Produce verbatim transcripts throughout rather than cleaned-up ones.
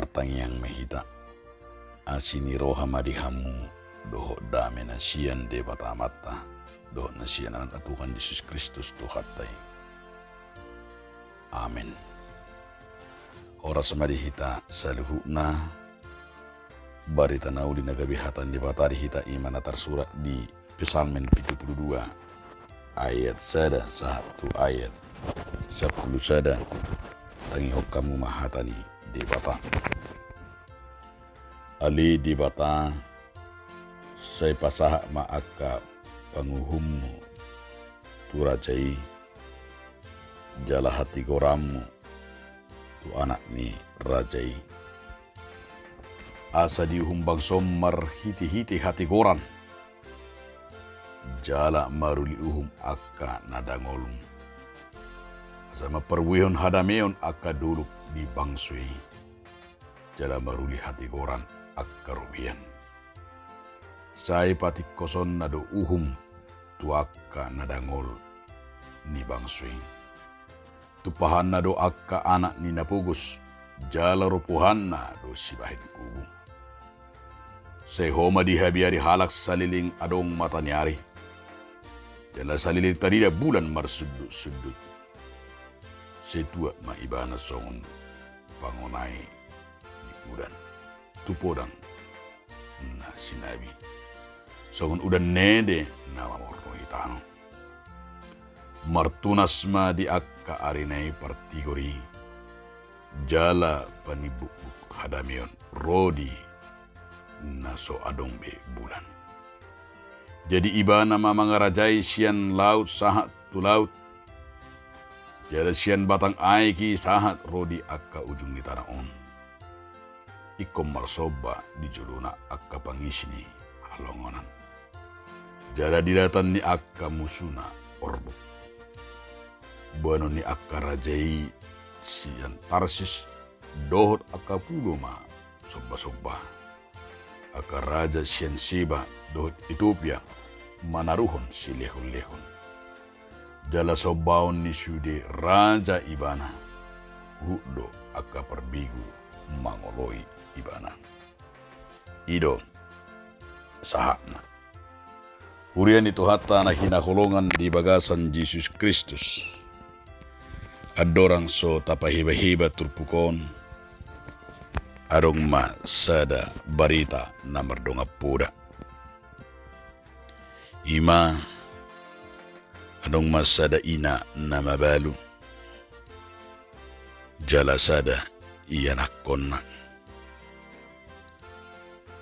Martangiang ma hita. Asi ni roha ma di hamu dohot dame na sian Debata Amanta dohot na sian Anakna Tuhan Jesus Kristus Tuhanta i. Amen. Horas ma di hita saluhutna. Barita na uli na gabe hata ni Debata di hita i ma na tarsurat di Psalmen pitu pulu dua ayat sada sahat tu ayat sampulu sada. Tangihon hamu ma hata ni Debata. Ale Debata, sai pasahat ma angka panguhummu tu raja i, jala hatigoranmu tu anak ni raja i. Asa diuhum bangso on marhitehite hatigoran, jala maruli uhum angka na dangol. Asa mamparbuehon hadameon angka dolok di bangso i, jala maruli hatigoran angka robean. Sai patingkosonna do uhum tu angka na dangol ni bangso i. Tumpahanna do angka anak ni na pogos, jala ropuhanna do sibahen kubu. Sai ho ma dihabiari halak saleleng adong mata ni ari, jala saleleng tarida bulan marsundutsundut. Sai tuat ma ibana songon pangonai ni udan tu podang na sinabi, songon udan nede na mamornoi tano. Martunas ma di angka arina i partigor i, jala panimbukbuk hadameon ro di na so adong be bulan. Jadi ibana ma mangarajai sian laut sahat tu laut, jala sian batang aek i sahat ro di angka ujung ni tano on. Ingkon marsomba di jolona angka pangisi ni halongonan, jala di datan ni angka musuna orbuk. Boanon ni angka raja i sian Tarsis dohot angka pulo ma sombasomba. Angka raja sian Seba dohot Etiopia manaruhon silehonlehon. Jala sombaon ni sude raja ibana, huhut do angka parbegu mangoloi ibana. I do sahatna. Huria ni Tuhanta na hinaholongan di bagasan Jesus Kristus, andorang so tapahebaheba turpuk on, adong ma sada barita na mardongan poda. I ma, adong ma sada ina na mabalu, jala sada ianakkonna.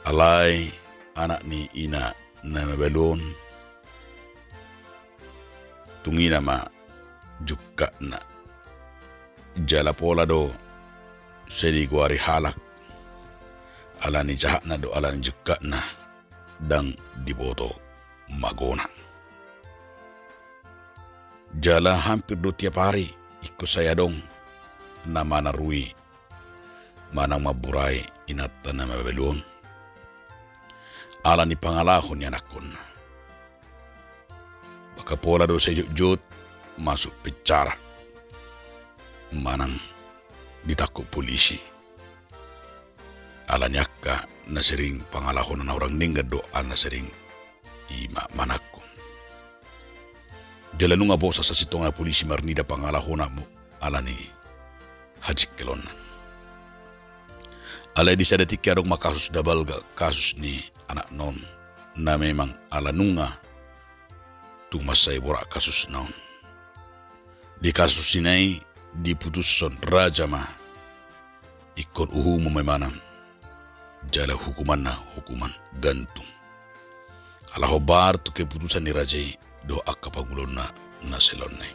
Alai anak ni ina na mabalu on, tung ina ma jungkatna. Jala pola do sai digoari halak ala ni jahatna dohot ala ni jungkatna, ndang diboto magona. Jala hampir do tiap ari ingkon sai adong na manarui manang mamburai inanta na mabalu on ala ni pangalaho ni anakkonna. Maka pola do sai jotjot masuk penjara manang ditangkup polisi. Ala ni angka na sering pangalahona na hurang denggan do ala na sering i ma manangkup. Jala nunga bosas sasintongna polisi marnida pangalahona mu ala ni hajingkelonna. Alai di sada tingki adong ma kasus na balga, kasus ni anakna on, na memang ala nunga tung mansai borat kasusna on. Di kasusna i diputushon raja ma ingkon uhumon ma ibana, jala hukumanna hukuman gantung. Ala hombar tu keputusan ni raja i dohot angka pangulaonna na silaonna i.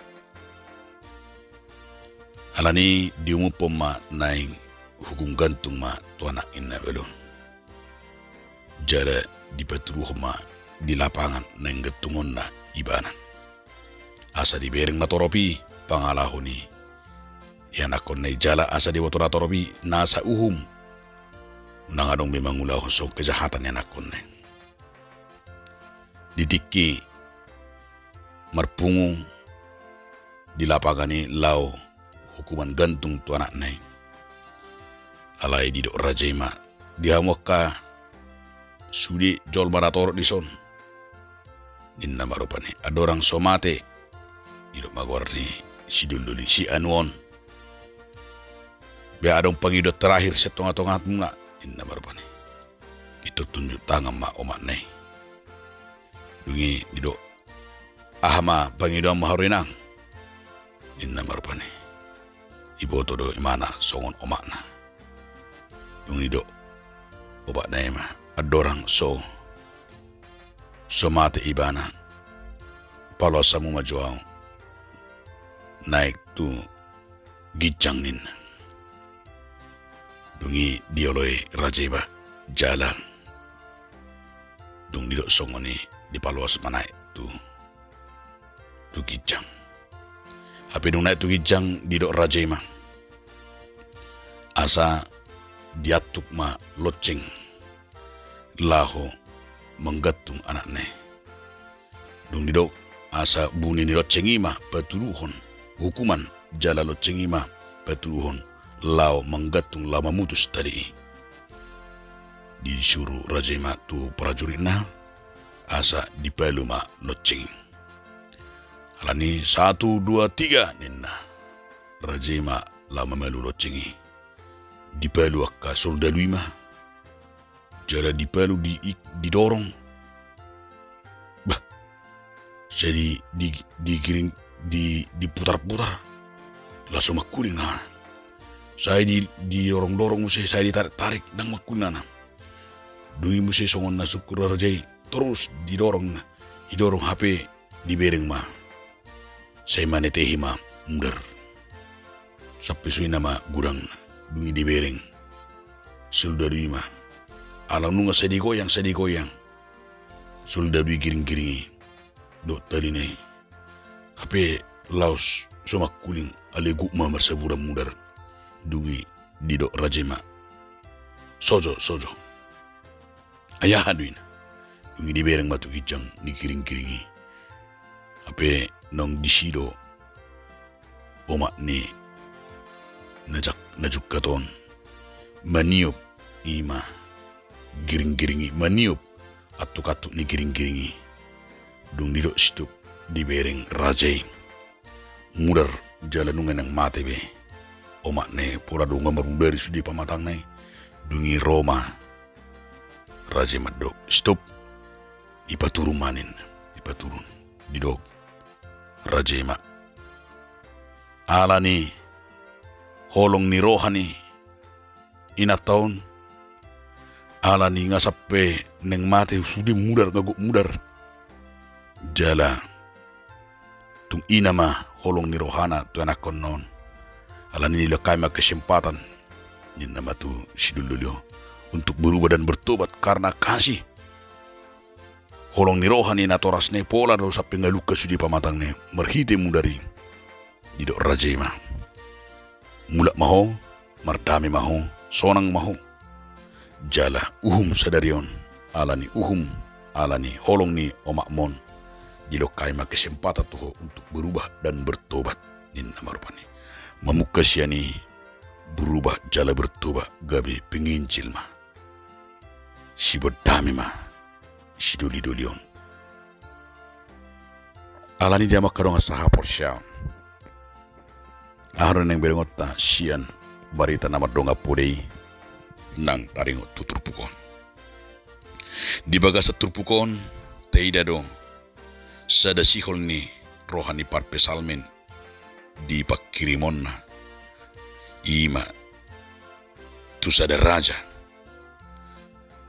Alani i diumumhon ma naeng hukum gantung ma tu anak ni na mabalu on. Jala dipatuduhon ma di lapangan naeng gantungonna ibana. Asa dibereng na torop i pangalaho ni ianakkonna i jala asa diboto na torop i nasa uhum unang adong be mangulahon songon kejahatan ni anakkonna i. Di tingki marpungu di lapangan i laho hukuman gantung tu anakna i. Alai didok raja i ma, di hamu angka sude jolma na torop dison, ninna ma rupani, andorang so mate, didok ma goar ni si Doli-doli, si anu on. Be adong pangidoan terakhir sian tonga-tongamuna, ninna ma rupani. Didok tunjuk tangan ma omakna i. Dung i didok, aha ma pangidoanmu haru inang? Ninna ma rupani. Diboto do imana songon omakna. Dung i didok omakna i ma, andorang so, so mate ibana, paloas hamu ma jo au naek tu ginjang, ninna. Dung i dioloi raja i ma jala dung didok songon i, dipaloas ma naek tu, tu ginjang. Hape dung naek tu ginjang didok raja i ma, asa diantuk ma lonceng laho manggantung anakna i. Dung didok, asa buni ni lonceng i ma patuduhon hukuman, jala lonceng i ma patuduhon laho manggantung, laho mamutus tali i. Disuru raja i ma tu prajuritna asa dipalu ma lonceng i. Alani satu, dua, tiga, ninna. Raja i ma laho mamalu lonceng i. Dipalu angka soldalu i ma. Jala dipalu, di, didorong. Bah, sai di, di, digiring, di, diputar-putar. Laos so mangkuling na. Sai di, didorong-dorong muse, sai ditarik-tarik, ndang mangkuling na. Dung i muse songon na sungkun raja i, torus didorong na. Didorong hape dibereng ma. Sai manetehi ma mudar. Sampe songon i nama godangna. Dung i dibereng soldalu i ma. Ala nunga sai digoyang, sai digoyang soldalu i, giring-giring i dohot talina i. Hape laos so mangkuling, alai gok ma marsaburan mudar. Dung i didok raja i ma, sojo, sojo. Ai aha do ina? Dung i dibereng ma tu ginjang ni giring-giring i. Hape naung disi do omak ni na jungkat on maniop i ma giring-giring i, maniop antuk-antuk ni giring-giring i. Dung didok stop, dibereng raja i mudar jala nunga naeng mate be omakna i, pola do nunga marmudari sude pamatangna i. Dung i ro ma raja i mandok stop, dipaturun ma ninna, dipaturun. Didok raja i ma, ala ni holong ni roha ni inanta on, ala ni nga sampe naeng mate sude mudar, nga gok mudar. Jala tung ina ma holong ni rohana tu anakkonna on. Ala ni i dilehon hami ma kesempatan, ninna ma tu si Doli-doli on, untuk berubah dan bertobat karena kasih. Holong ni roha ni natorasna i, pola do sampe nga lungka sude pamatangna i marhite mudar i. Didok raja i ma, mulak ma ho, mardame ma ho, sonang ma ho. Jala uhum sadari on, ala ni uhum, ala ni holong ni omakmu on, dilehon hami ma kesempatan tu ho untuk berubah dan bertobat, ninna ma rupani. Mamungka sian i berubah jala bertobat gabe penginjil ma. Sibondami ma si Doli-doli on. Ala ni i, damang angka dongan sahaporseaon, aha do naeng berengonta sian barita na mardongan poda i nang taringot tu turpuk on? Di bagasan turpuk on taida do sada sihol ni roha ni parpsalmen di pangkirimonna, i ma tu sada raja,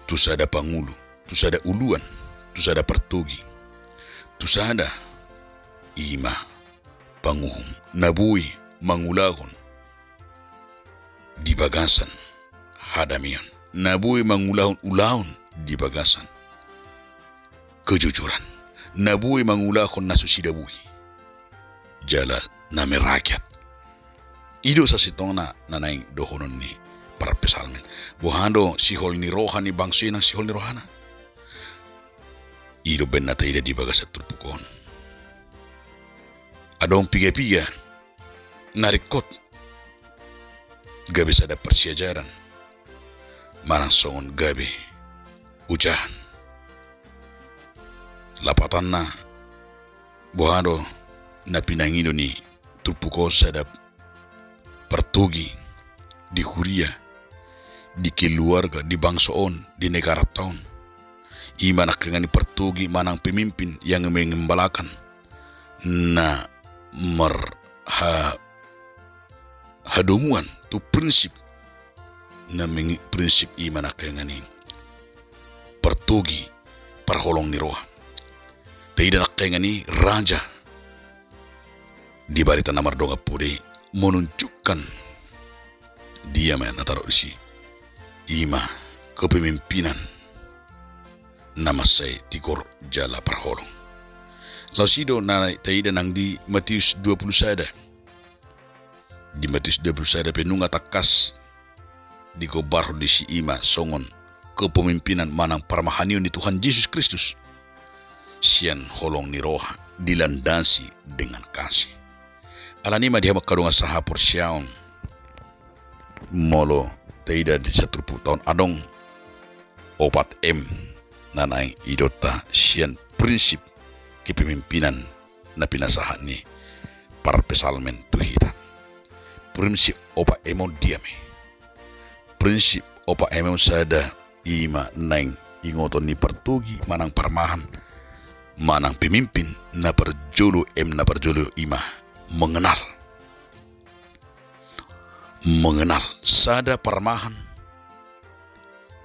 tu sada pangulu, tu sada uluan, tu sada partogi, tu sada, i ma panguhum na boi mangulahon di bagasan hadameon, na boi mangulahon ulaon di bagasan kejujuran, na boi mangulahon na so sidabui jala na merakyat. I do sasintongna na naeng dohonon ni parpsalmen. Boha do sihol ni roha ni bangso i nang sihol ni rohana? I do umbahen na taida di bagasan turpuk on. Adong piga-piga na ringkot gabe sada parsiajaran manang songon gabe ojahan. Lapatanna, boha do na pinangido ni turpuk on sada partogi di huria, di keluarga, di bangso on, di negaranta on. I ma nangkiningan i partogi manang pemimpin yang mengembalakan na marha-, hadomuan tu prinsip na mengi-, prinsip i ma nangkiningan i partogi parholong ni roha. Taida nangkiningan i raja di barita na mardongan poda i menunjukkan dia ma na tadok disi, i ma kepemimpinan na mansai tigor jala parholong. Laos i do na taida nang di Matius dua puluh sada. Di Matius dua puluh sada pe nunga tangkas digombarhon disi i ma songon kepemimpinan manang parmahanion ni Tuhan Jesus Kristus sian holong ni roha dilandasi dengan kasih. Alani i ma di hamu angka dongan sahaporseaon, molo taida di saturpukta on adong opat M na naeng idaonta sian prinsip kepemimpinan na pinasahat ni parpsalmen tu hita. Prinsip opat M on dia ma i? Prinsip opat M on sada, i ma naeng ingoton ni partogi manang parmahan manang pemimpin, na parjolo, M na parjolo i ma mengenal. Mengenal sada parmahan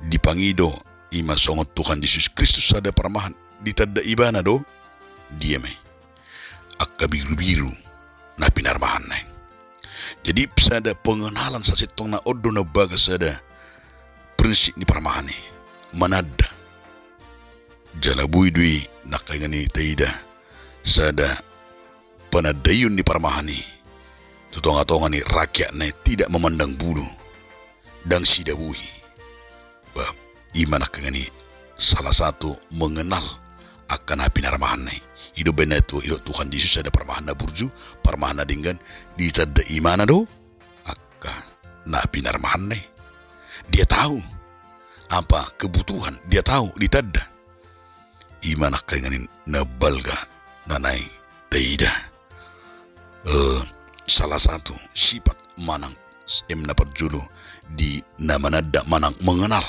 dipangido i ma songon Tuhan Jesus Kristus sada parmahan, ditanda ibana do dia ma i? Angka birubiru na pinarmahanna i. Jadi sada pengenalan sasintongna on do na bagas sada prinsip ni parmahan i, mananda. Jala boi do i nangkiningan i taida sada panandaion ni parmahan i tu tongatonga ni rakyatna i, tidak memandang bulu, ndang sidabuhi. Bah, i ma nangkiningan i salah satu mengenal angka na pinarmahanna i. I do umbahen na tu, idok Tuhan Jesus sada parmahan na burju, parmahan na denggan, ditanda ibana do angka na pinarmahanna i. Dia tahu apa kebutuhan, dia tahu, ditanda. I ma nangkiningan i na balga na naeng taida. Eh, salah satu sifat manang M na parjolo di na mananda manang mengenal.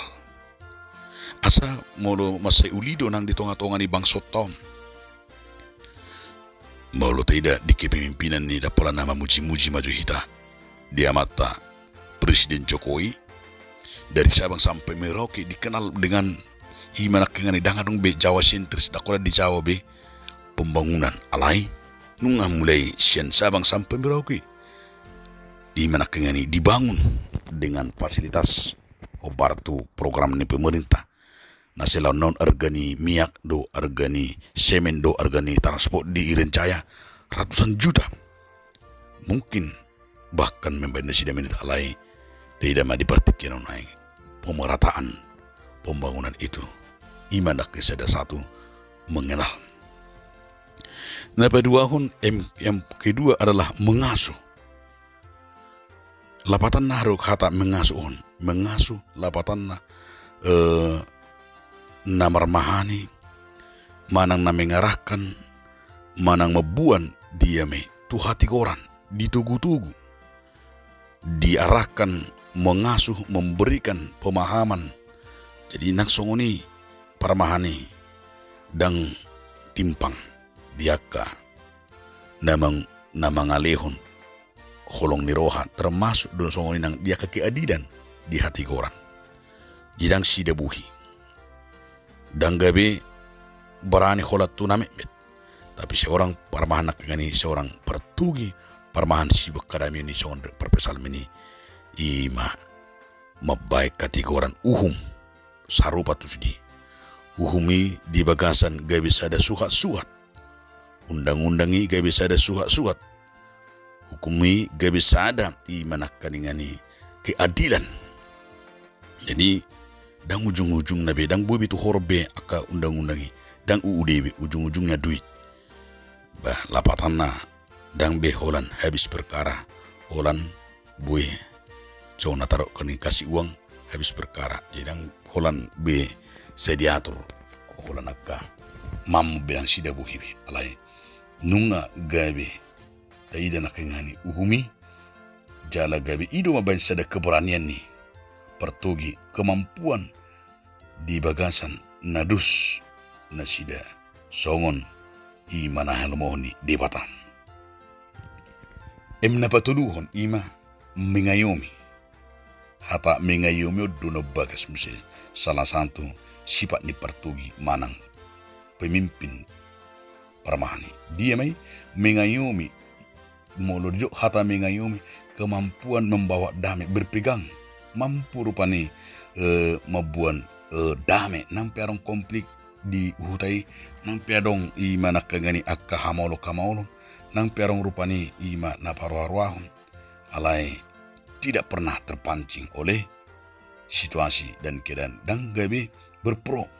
Asa molo mansai uli do nang di tongatonga ni bangsonta on. Molo taida di kepemimpinan ni, ndang pola na mamujimuji ma jo hita di amanta Presiden Jokowi, dari Sabang sampai Merauke dikenal dengan, i ma nangkiningan i, ndang adong be Jawa sentris, ndang holan di Jawa be pembangunan. Alai nunga mulai sian Sabang sampai Merauke, i ma nangkiningan i, dibangun dengan fasilitas hombar tu program ni pemerintah. Na silaon on arga ni miak do, arga ni semen do, arga ni transport di Irian Jaya ratusan juta. Mungkin bahkan membahen nasida minit, alai taida ma di partingkian on, ai pemerataan pembangunan itu. I ma nangkin sada satu mengenal. Na paduahon, M, yang kedua adalah mengasuh. Lapatanna do hata mengasuh on, mengasuh lapatanna, eh, na marmahani, manang na mengarahkan, manang mamboan dia ma i tu hatigoran, ditogutogu, diarahkan, mengasuh, memberikan pemahaman. Jadi nang songon i parmahani, ndang timpang di angka na mang-, na mangalehon holong ni roha, termasuk do songon i nang di angka keadilan di hatigoran. Jadi ndang sidabuhi, ndang gabe barani holan tu na metmet, tapi seorang parmahan nangkiningan i, seorang partugi parmahan sibuat kadamion i, songon parpsalmen i, i ma mambahen hatigoran uhum sarupa tusi di. Uhum i di bagasan gabe sada suhatsuhat. Undangundang i gabe sada suhatsuhat. Hukum i gabe sada, i ma nangkiningan i keadilan. Jadi ndang ujungujungna be, ndang boi be tu horong be angka undangundang i, ndang uude be, ujungujungna duit. Bah, lapatanna ndang be holan habis perkara, holan boi, songon na tadokhon i, kasih uang habis perkara. Jadi ndang holan be sai diatur holan angka mamon be, ndang sida bohi be. Alai nunga gabe taida nangkiningan uhum i, jala gabe i do mambahen sada keberanian ni partogi, kemampuan di bagasan na dos nasida songon i ma na hinaholongan ni Debata. Em na patoluhon i ma mengayomi. Hata mengayomi on do na bagas muse salah satu sifat ni partogi manang pemimpin parmahan i. Dia ma i mengayomi? Molo didok hata mengayomi, kemampuan membawa damai, berpegang, mampu rupani, eh, mamboan, eh, damai, nang pe adong konflik di huta i, nang pe adong i ma nangkiningan i angka hamaolon-hamaolon, nang pe adong rupani i ma na paroa-roahon, alai tidak pernah terpancing oleh situasi dan keadaan, ndang gabe berpro.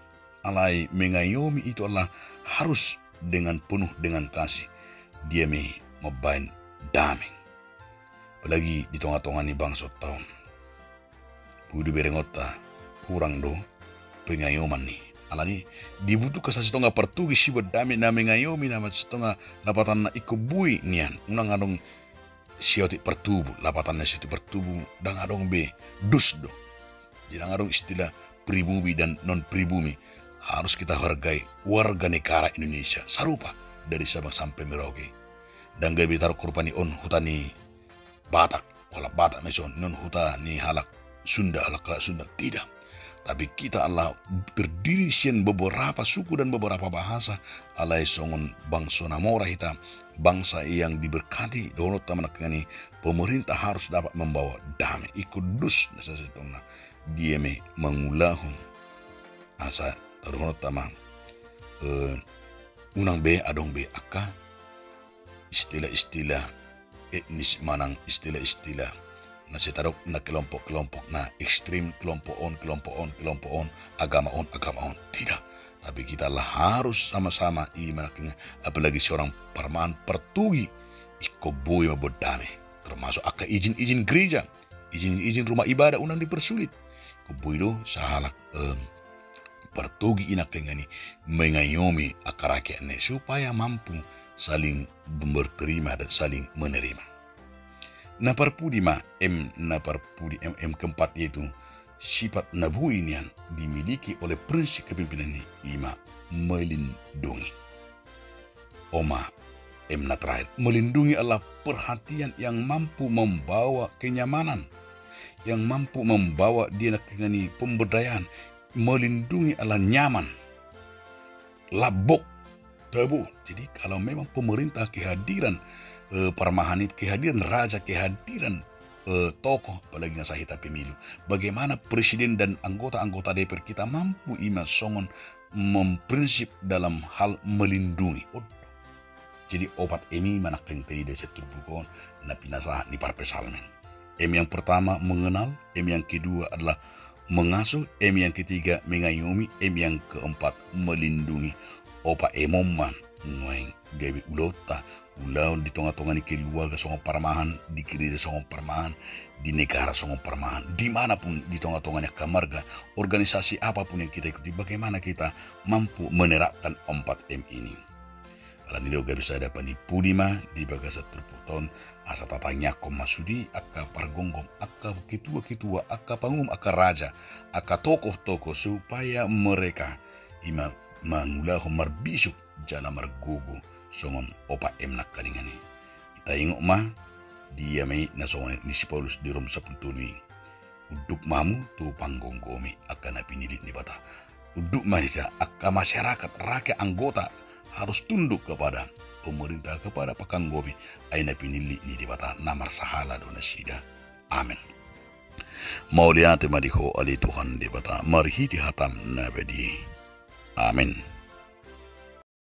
Alai mengayomi itu adalah harus dengan penuh dengan kasih. Dia ma i mambahen damai. Apalagi di tonga-tonga ni bangso taon. Boi do berengonta hurang do pengayoman i. Alani dibutuhkan sasintongna partogi sibuat damai na mengayomi, na sasintongna lapatanna ingkon boi nian. Unang adong siotik partubu, lapatanna siotik partubu ndang adong be, dos do. Jadi ndang adong istilah pribumi dan non pribumi. Harus kita hargai warga negara Indonesia sarupa dari Sabang sampai Merauke. Ndang gabe taruhon rupani on huta ni Batak, halak Batak ma i son, on huta ni halak Sunda, halak, halak Sunda, tidak. Tapi kita adalah terdiri sian beberapa suku dan beberapa bahasa, alai songon bangso na mora hita, bangsa yang diberkati, dohononta ma nangkiningan i, pemerintah harus dapat membawa damai, ingkon dos na sasintongna. Dia ma i mangulahon asa tadohononta ma, eh, unang be adong be angka istilah-istilah etnis manang istilah-istilah na sai tadok na kelompok-kelompok na ekstrim, kelompok on, kelompok on, kelompok on, agama on, agama on. Tidak. Tapi kita lah harus sama-sama i ma nangkiningan, apalagi seorang parmahan partogi, ingkon boi mamboan damai. Termasuk angka izin-izin gereja, izin-izin rumah ibadah unang dipersulit. Ingkon boi do sahalak, em, partogi i nangkiningan i mengayomi angka rakyatna i supaya mampu saling berterima dan saling menerima. Na parpudi ma, em, na parpudi, em, em keempat, yaitu sifat na boi nian dimiliki oleh prinsip kepemimpinan i, i ma melindungi. On ma, em, na terakhir, melindungi adalah perhatian yang mampu membawa kenyamanan, yang mampu membawa dia nangkiningan i pemberdayaan. Melindungi adalah nyaman, lambok, tabo. Jadi kalau memang pemerintah kehadiran, eh, parmahan i, kehadiran raja, kehadiran, eh, tokoh, apalagi na sai hita pemilu, bagaimana presiden dan anggota-anggota D P R kita mampu i ma songon memprinsip dalam hal melindungi. Od-, jadi opat em i ma nangkin taida sian turpuk on na pinasahat ni parpsalmen. Em yang pertama mengenal, em yang kedua adalah mengasuh, em yang ketiga mengayomi, em yang keempat melindungi. Opat em on ma nuaeng gabe ulaonta, ulaon di tonga-tonga ni keluarga songon parmahan, di gereja songon parmahan, di negara songon parmahan, di mana pun di tonga-tonga ni angka marga, organisasi apa pun yang kita ikuti, bagaimana kita mampu menerapkan empat M ini. Alani do gabe sada panipudi ma di bagasan turpukta on, asa tatangiangkon ma sude angka pargomgom, angka ketua-ketua, angka pangumum, angka raja, angka tokoh-tokoh, supaya mereka i ma mangulahon marbisuk jala margogo songon opat M nangkaningan i. Taingot ma, dia ma i na songon nidok ni si Paulus di Rom sampulu tolu i. Unduk ma hamu tu panggomgomi angka na pinillit ni Debata. Unduk ma hita angka masyarakat, rakyat, anggota harus tunduk kepada pemerintah, kepada panggomgomi, ai na pinillit ni Debata, na marsahala do nasida. Amen. Mauliate ma di Ho ale Tuhan Debata, marhite hataM na badia i. Amen.